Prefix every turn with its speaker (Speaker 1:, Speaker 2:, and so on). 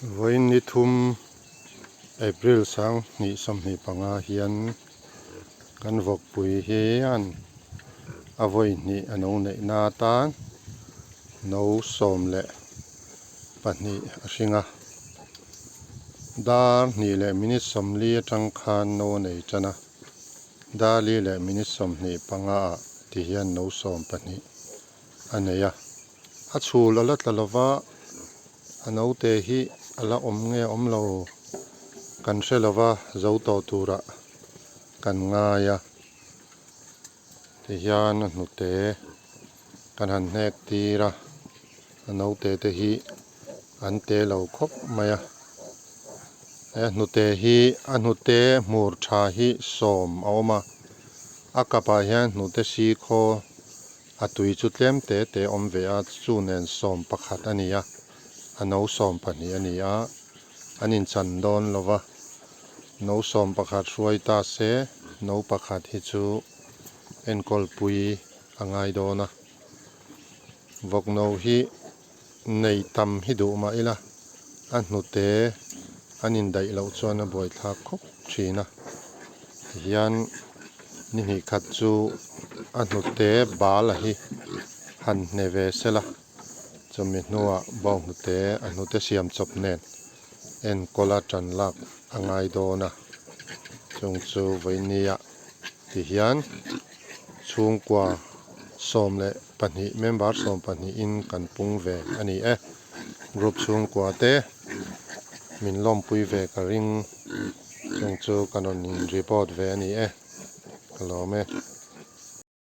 Speaker 1: Vawiin ni thum April 2025 hian kan vawkpui hian a vawi hnih a no neihna atan no 12 a hring a. Dar hnih leh minute 40 atang khan no a nei tan a, dar li leh minute 25 ah ti hian no 12 a nei a. A chhul a la tla lova, a naute hi a la awm nge awm lo kan hre lova, zo tawh turah kan ngai a. Tihian a hnute kan han hnek tir a, a naute te hi an te lo khawp mai a. He hnute hi a hnute hmur tha hi 10 a awm a, a kapah hian hnute sikhaw A tui chu tlem te te awm ve a, chu nen 11 a ni a, a no 12 a ni a, an inchan dawn lo va, no 11 hruai ta se, no pakhat hi chu enkawl pui a ngai dawn a. Vawk no hi nei tam hi duh mah ila, a hnute an indaih loh chuan a buaithlak khawp thin a. Tihian ni hnih khat chu a hnute bal a hi han hne ve sela, chumi hnuah bawng hnute a hnute siam chawp nen enkawl a tan lak a ngai dawn a. Chung chu vawinia tihian chhungkua 12 member 12 in kan pung ve a ni e. Group chhungkua te min lawmpui ve ka ring chung chu ka rawn in report ve a ni e. Ka lawm e.